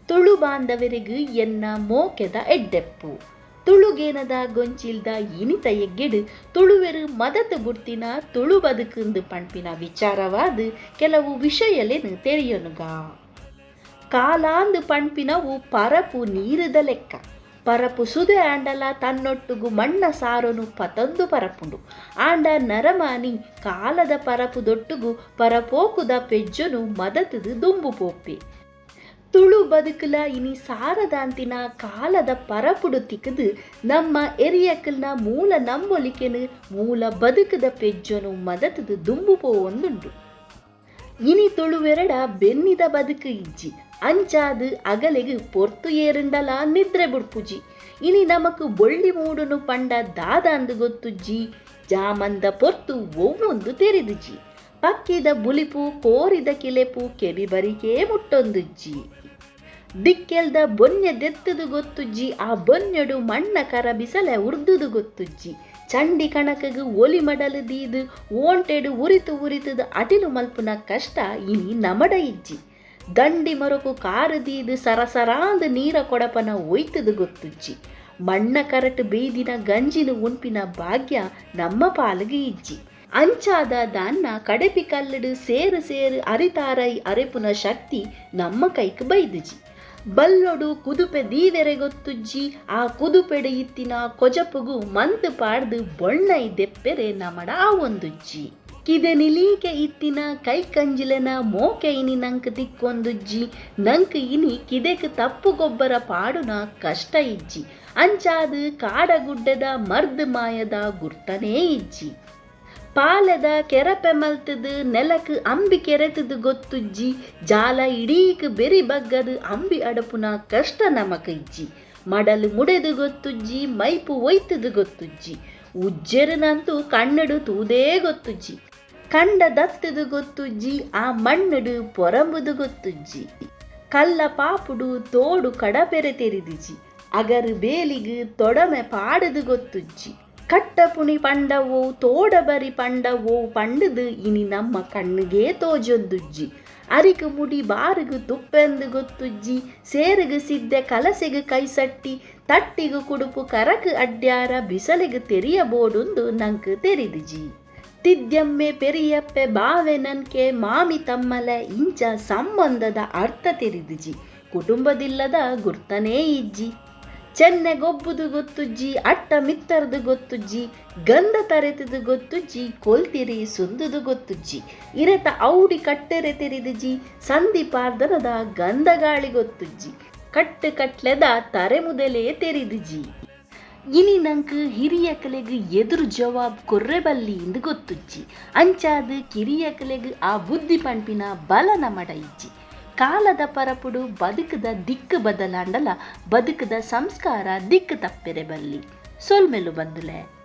Tulu ಬಾಂಧವರಿಗ್ ಎನ್ನ ಮೋಕೆದ ಎಡ್ಡೆಪ್ಪು. ತುಳುಗೇನದ ಗೊಂಚಿಲ್ದ ಇನಿತ ಎಗ್ಗೆಡ್ ತುಳುವೆರ್ ಮದತ್ ಬುಡ್ತಿನ ತುಳು ಬದುಕುಂದ್ ಪನ್ಪಿನ ವಿಚಾರವಾದ್ ಕೆಲವು ವಿಷಯಲೆನ್ ತೆರಿಯೊನುಗ. ಕಾಲಾಂದ್ ಪನ್ಪಿನವು ಪರಪು ನೀರುದ ಲೆಕ್ಕ. ಪರಪು ಸುದೆ ಆಂಡಲ ತನ್ನೊಟ್ಟುಗು ಮಣ್ಣ ಸಾರೊನು ಪತೊಂದು ಪರಪುಂಡು. ಆಂಡ ನರಮಾನಿ ಕಾಲದ ಪರಪುದೊಟ್ಟುಗು ಪರಪೋಕುದ ಪೆಜ್ಜೊನು ಮದತುದು ದುಂಬು ಪೋಪೆ. ತುಳು ಬದುಕುಲ ಇನಿ ಸಾರದಾಂತಿನ ಕಾಲದ ಪರಪುಡು ತಿಕ್ದ್ ನಮ್ಮ ಎರಿಯಕಲ್ನ ಮೂಲ ನಂಬೊಲಿಕೆನ್ ಮೂಲ ಬದುಕುದ ಪೆಜ್ಜೊನು ಮದತುದು ದುಂಬು ಪೋವೊಂದುಂಡು. ಇನಿ ತುಳುವೆರಡ ಬೆನ್ನಿದ ಬದುಕು ಇಜ್ಜಿ. ಅಂಚಾದ್ ಅಗಲೆಗ್ ಪೊರ್ತು ಏರುಂಡಲ ನಿದ್ರೆ ಬುಡ್ಪುಜಿ. ಇನಿ ನಮಕ್ ಬೊಳ್ಳಿ ಮೂಡುನು ಪಂಡ ದಾದಾಂದ್ ಗೊತ್ತುಜ್ಜಿ. ಜಾಮಂದ ಪೊರ್ತು ಒವ್ವೊಂದು ತೆರಿದುಜಿ. ಪಕ್ಕಿದ ಬುಲಿಪು ಕೋರಿದ ಕಿಲೆಪು ಕೆಬಿ ಬರಿಕೇ ಮುಟ್ಟೊಂದುಜ್ಜಿ. ದಿಕ್ಕೆಲ್ದ ಬೊನ್ಯ ದೆತ್ತುದು ಗೊತ್ತುಜ್ಜಿ. ಆ ಬೊನ್ಯಡು ಮಣ್ಣ ಕರ ಬಿಸಲೆ ಉರ್ದುದು ಗೊತ್ತುಜ್ಜಿ. ಚಂಡಿ ಕಣಕಗ್ ಒಲಿ ಮಡಲು ದೀದು ಓಂಟೆಡು ಉರಿತು ಉರಿತುದು ಅಟಿಲು ಮಲ್ಪುನ ಕಷ್ಟ ಇನಿ ನಮಡ ಇಜ್ಜಿ. ದಂಡಿ ಮರಕು ಕಾರು ದೀದು ಸರಸರಾಂದು ನೀರ ಕೊಡಪನ ಒಯ್ತುದು ಗೊತ್ತುಜ್ಜಿ. ಮಣ್ಣ ಕರಟ್ ಬೇಯ್ದಿನ ಗಂಜಿನ ಉಣ್ಪಿನ ಭಾಗ್ಯ ನಮ್ಮ ಪಾಲಿಗೆ ಇಜ್ಜಿ. ಅಂಚಾದ ದಾನ್ನ ಕಡೆಪಿ ಕಲ್ಲುಡು ಸೇರು ಸೇರು ಅರಿತಾರೈ ಅರೆಪುನ ಶಕ್ತಿ ನಮ್ಮ ಕೈಕ್ ಬೈದುಜಿ. ಬಲ್ಲೊಡು ಕುದುಪೆ ದೀವೆರೆ ಗೊತ್ತುಜ್ಜಿ. ಆ ಕುದುಪೆಡು ಇತ್ತಿನ ಕೊಜಪುಗು ಮಂತ್ ಪಾಡ್ದು ಬೊಣ್ಣೈ ದೆಪ್ಪೆರೆ ನಮಡ ಆವೊಂದುಜ್ಜಿ. ಕಿದೆ ನಿಲೀಕೆ ಇತ್ತಿನ ಕೈಕಂಜಿಲೆನ ಮೋಕೆ ಇನಿ ನಂಕ್ ತಿಕ್ಕೊಂದುಜ್ಜಿ. ನಂಕ್ ಇನಿ ಕಿದೆಕ್ ತಪ್ಪು ಗೊಬ್ಬರ ಪಾಡುನ ಕಷ್ಟ ಇಜ್ಜಿ. ಅಂಚಾದ್ ಕಾಡಗುಡ್ಡೆದ ಮರ್ದ್ ಮಾಯದ ಗುರ್ತನೇ ಇಜ್ಜಿ. ಪಾಲೆದ ಕೆರಪೆ ಮಲ್ತದು ನೆಲಕ್ ಅಂಬಿ ಕೆರೆತದು ಗೊತ್ತುಜ್ಜಿ. ಜಾಲ ಇಡೀಕ್ ಬೆರಿ ಬಗ್ಗದು ಅಂಬಿ ಅಡಪುನ ಕಷ್ಟ ನಮಕ್ ಇಜ್ಜಿ. ಮಡಲು ಮುಡೆದು ಗೊತ್ತುಜ್ಜಿ, ಮೈಪು ಒಯ್ತದು ಗೊತ್ತುಜ್ಜಿ. ಉಜ್ಜೆರುನಂತೂ ಕಣ್ಣುಡು ತೂದೇ ಗೊತ್ತುಜ್ಜಿ. ಕಂಡ ದತ್ತದು ಗೊತ್ತುಜ್ಜಿ, ಆ ಮಣ್ಣುಡು ಪೊರಂಬುದು ಗೊತ್ತುಜ್ಜಿ. ಕಲ್ಲ ಪಾಪುಡು ತೋಡು ಕಡಪೆರೆ ತೆರಿದಿಜಿ. ಅಗರು ಬೇಲಿಗು ತೊಡಮೆ ಪಾಡುದು ಗೊತ್ತುಜ್ಜಿ. ಕಟ್ಟಪುಣಿ ಪಂಡವೋ ತೋಡಬರಿ ಪಂಡವೋ ಪಂಡುದು ಇನಿ ನಮ್ಮ ಕಣ್ಣಿಗೆ ತೋಜೊಂದುಜ್ಜಿ. ಅರಿಕು ಮುಡಿ ಬಾರುಗು ತುಪ್ಪೆಂದು ಗೊತ್ತುಜ್ಜಿ. ಸೇರುಗು ಸಿದ್ದೆ ಕಲಸೆಗು ಕೈಸಟ್ಟಿ ತಟ್ಟಿಗು ಕುಡುಪು ಕರಕು ಅಡ್ಯಾರ ಬಿಸಲೆಗು ತೆರಿಯಬೋಡುಂದು ನಂಕು ತೆರಿದುಜಿ. ತಿದ್ಯಮ್ಮೆ ಪೆರಿಯಪ್ಪೆ ಬಾವೆ ನನ್ಕೆ ಮಾಮಿ ತಮ್ಮಲೆ ಇಂಚ ಸಂಬಂಧದ ಅರ್ಥ ತೆರಿದುಜಿ. ಕುಟುಂಬದಿಲ್ಲದ ಗುರ್ತನೇ ಇಜ್ಜಿ. ಚೆನ್ನೆ ಗೊಬ್ಬುದು ಗೊತ್ತುಜ್ಜಿ, ಅಟ್ಟ ಮಿತ್ತರ್ದು ಗೊತ್ತುಜ್ಜಿ, ಗಂಧ ತರೆತದು ಗೊತ್ತುಜ್ಜಿ, ಕೊಲ್ತಿರಿ ಸುಂದುದು ಗೊತ್ತುಜ್ಜಿ, ಇರೆತ ಔಡಿ ಕಟ್ಟೆರೆ ತೆರಿದುಜಿ, ಸಂಧಿ ಪಾರ್ದನದ ಗಂಧಗಾಳಿ ಗೊತ್ತುಜ್ಜಿ, ಕಟ್ಟು ಕಟ್ಲೆದ ತರೆ ಮುದಲೇ ತೆರಿದುಜಿ. ಇನಿ ನಂಕ್ ಹಿರಿಯಕಲೆಗ್ ಎದುರು ಜವಾಬ್ ಕೊರ್ರೆ ಬಲ್ಲಿ ಇಂದು ಗೊತ್ತುಜ್ಜಿ. ಅಂಚಾದ್ ಕಿರಿಯಕಲೆಗ್ ಆ ಬುದ್ಧಿ ಪಣ್ಪಿನ ಬಲ ನಮಡ ಇಜ್ಜಿ. ಕಾಲದ ಪರಪುಡು ಬದುಕದ ದಿಕ್ಕು ಬದಲಾಂಡಲ ಬದುಕದ ಸಂಸ್ಕಾರ ದಿಕ್ಕು ತಪ್ಪೆರೆ ಬಲ್ಲಿ. ಸೊಲ್ಮೆಲು ಬಂದುಲೆ.